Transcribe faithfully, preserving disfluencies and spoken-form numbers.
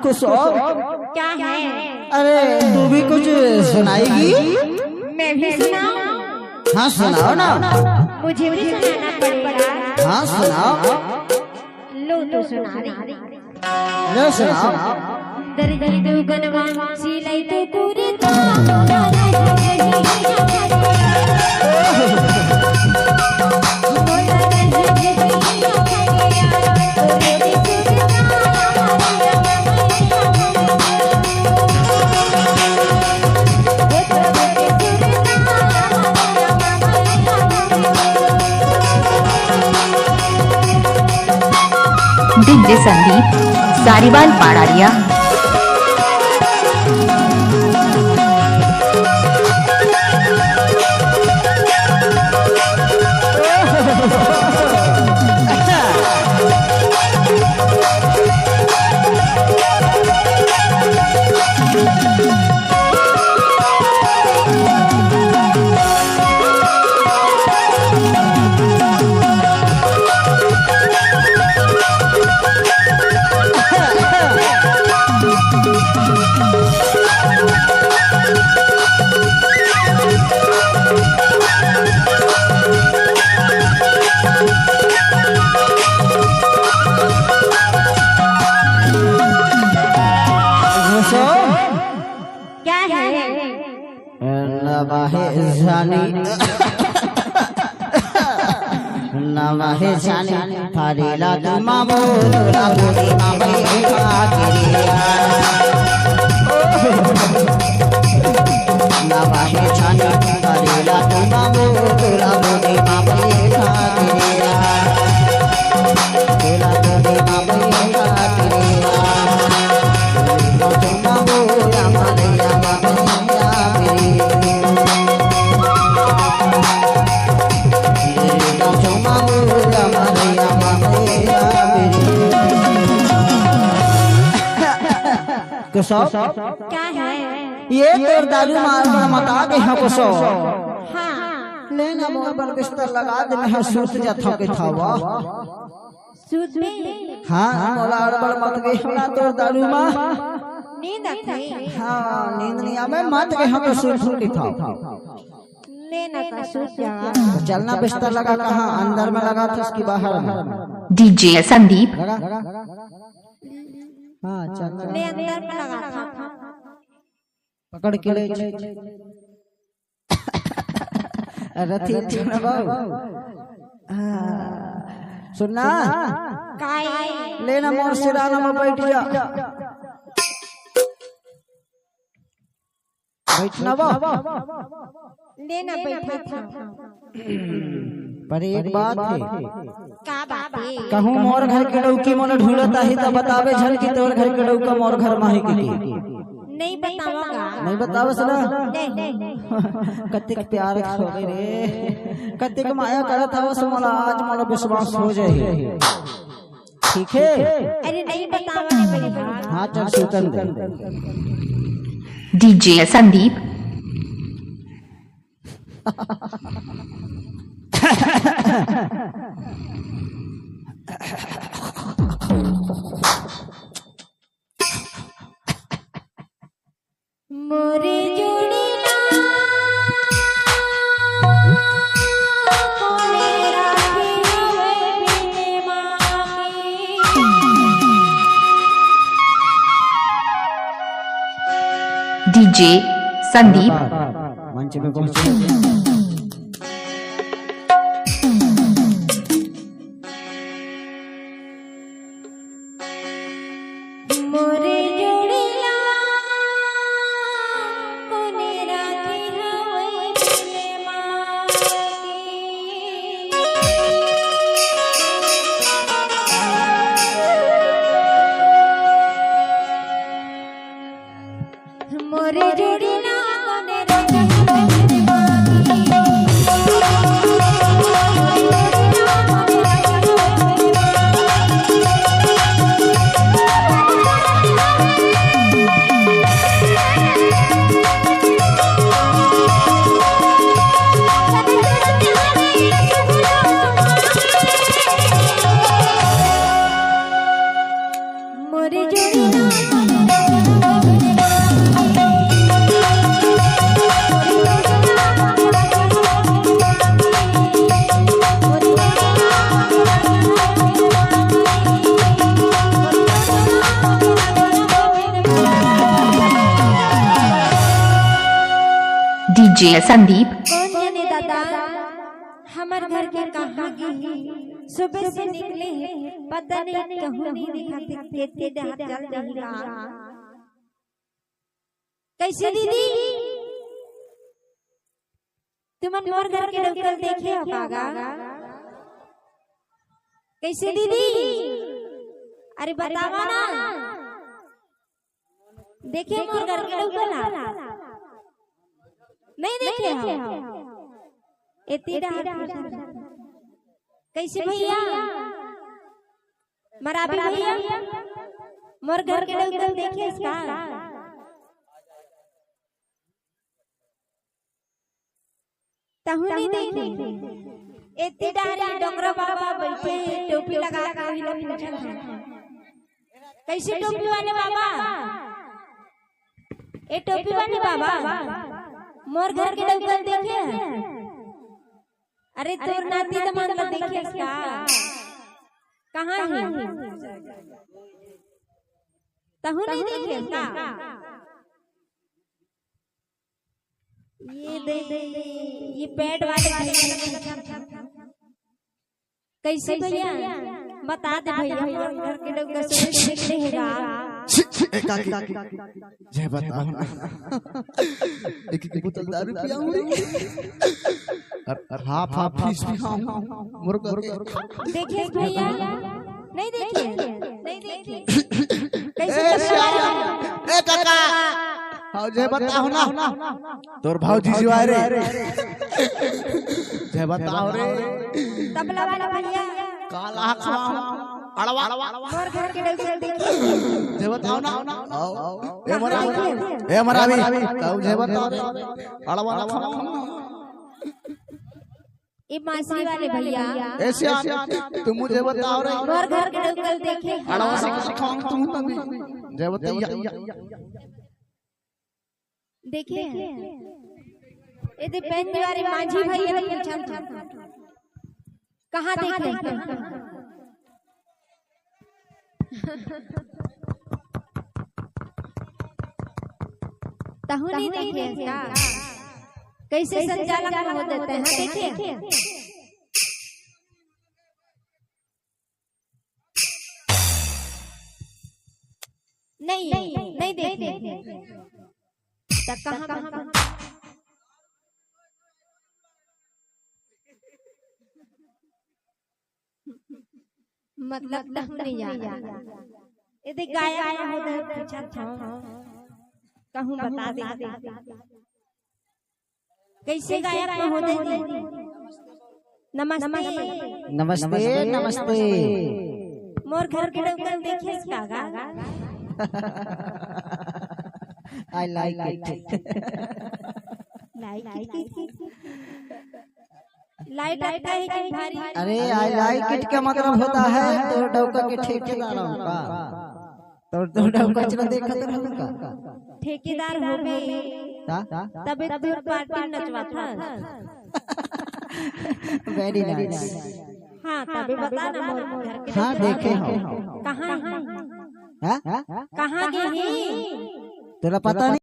कुछ और? क्या है? अरे, तू भी कुछ सुनाएगी? मैं भी सुनाऊं? हाँ, सुनाओ ना। मुझे भी सुनाना पड़ेगा। हाँ, सुनाओ। लो तो सुना रही। लो, सुनाओ। दर्जी दुगनवा सिलाई तो कुर्ता। डीजे संदीप, सारीवाल पाड़ारिया। क्या है? नवाहे जानी, नवाहे जानी, फाड़ेला तू मामू, तोला गोदी मा बैठा के रे। नवाहे जानी, फाड़ेला तू मामू, तोला गोदी मा बैठा के रे। तोला गोदी मा बैठा के रे। कुसुम, क्या है? ये तोर दारू मार मता के हाँ कुसुम। हाँ। ले ना मोर बर बिस्तर लगा दे, मैं सूत जाथव के थावा। सूत में? हाँ, मोला अड़बड़ मत गे, हमरा तोर दारू मा। नींद आथे? हाँ, नींद नहीं आवे, मत गे, हम तो सूत सूत के था। ले ना तो सूत जावा। तो चलना बिस्तर लगा, कहाँ अंदर में लगा था उसकी बाहर में? डीजे संदीप। लगा? हाँ, चल, चल। ले अंदर में लगा था। पकड़ के ले। अरे ठीक है ना बाबू। हाँ। सुनना। काय? लेना मोर सिराना में बैठ जा। बैठना बा। लेना बैठा था। पर एक बात है। का बात है? कहूँ मोर घर के डौकी मोला ढूंढत आही त बताबे झन कि तोर घर के डौका मोर घर माही के की। नहीं बतावगा। नहीं बतावस ना? नहीं। कतेक प्यार हो गए रे, कतेक माया करत हवस मोला, आज मोला विश्वास हो जाए। ठीक है? अरे नहीं बतावा रे भाई। हाँ, चल सूतन दे। डीजे संदीप। मोरे जोड़ी ना कोने राखे हवे बिने माँ के। डीजे संदीप। मंच पे पहुंचे। मोरे जोड़ी ला कोने राखे हवे बिने माँ के। मोरे जोड़ी ना कोने राखे हवे बिने माँ के। डीजे संदीप। कौन जाने दादा, हमर घर के कहाँ गे हे? सुबह से निकले हे, पता नहीं कहूँ नहीं दिखत हे, केती डहर चल देही का। कैसे दीदी? तुमन मोर घर के डउका ल देखे हो का गा? कैसे दीदी? अरे बतावा ना। देखे मोर घर के डउका ला? नहीं देखे हो? एती डहर। कैसे भैया? मराबी भैया, मोर घर के डउका ल देखे हस का? तहूँ नहीं देखे। एती डहर डोकरा बाबा बैठे हे, टोपी लगा के, ओही ला पूछत हे। कैसे टोपी वाले बाबा? ए टोपी वाले बाबा, मोर घर के डउका ल देखे हस? अरे तोर नाती दमांद ला देखे हस का? कहाँ हे? तहूँ नहीं देखे हस का? ये दे, ये पैड वाले भैया। कैसे भैया? बता दे भैया, मोर घर के डउका सुबह से निकले हे गा। छी, छी, ए काकी, जय बताओ ना। एक, एक बोतल दारू पियाऊं रे। अरे, अरे, हाफ, हाफ, पीस, पीस, हाँ, हाँ, हाँ, मोर घर के। देखे भैया, नहीं देखे, नहीं देखे। कैसे ए, तबला वाला? श्याम, ए काका, हाँ, जय बताओ ना। तोर भौजी जो आए रे। जय बताओ रे। तबला वाला भैया। काला खवा, अड़वा। मोर घर के डउका ल देखे। जय बताओ ना। आओ। ए मरावी, ए मरावी, तब जय बताओ रे। अड़वा खवा। ए मासी वाले भैया। ए श्याम, तुम मुझे बताओ रे। मोर घर के डउका ल देखे। अड़वा से कुछ खाऊं तुम तभी। जय बताइए। देखे? ए दे पैन दीवारी माझी भैया ल पूछत हे। कहाँ देखे? तहूँ नहीं देखे हस का? कैसे संचालक महोदय तैं ह देखे? नहीं, नहीं देखे। त कहाँ, कहाँ, कहाँ? मतलब, तहूँ नहीं जाना। ए दे गायक महोदय पूछत हँव, कहूँ बता दे। कैसे गायक महोदय जी? नमस्ते। नमस्ते, नमस्ते। मोर घर के डउका ल देखे हस का गा? I like it। Like it। Light अटका हे कि भारी? अरे, I like it का मतलब होता है तोर डउका के ठेकेदार हँव का? तोर, तोर डउका चला देखत रहूँ का? ठेकेदार होबे। ता? तबे तोर पार्टी नचवाथस। Very nice। हाँ, तबे बता ना मोर घर के हाँ, डउका देखे हँव। कहाँ हे? हाँ? कहाँ गे हे? तोला पता नहीं?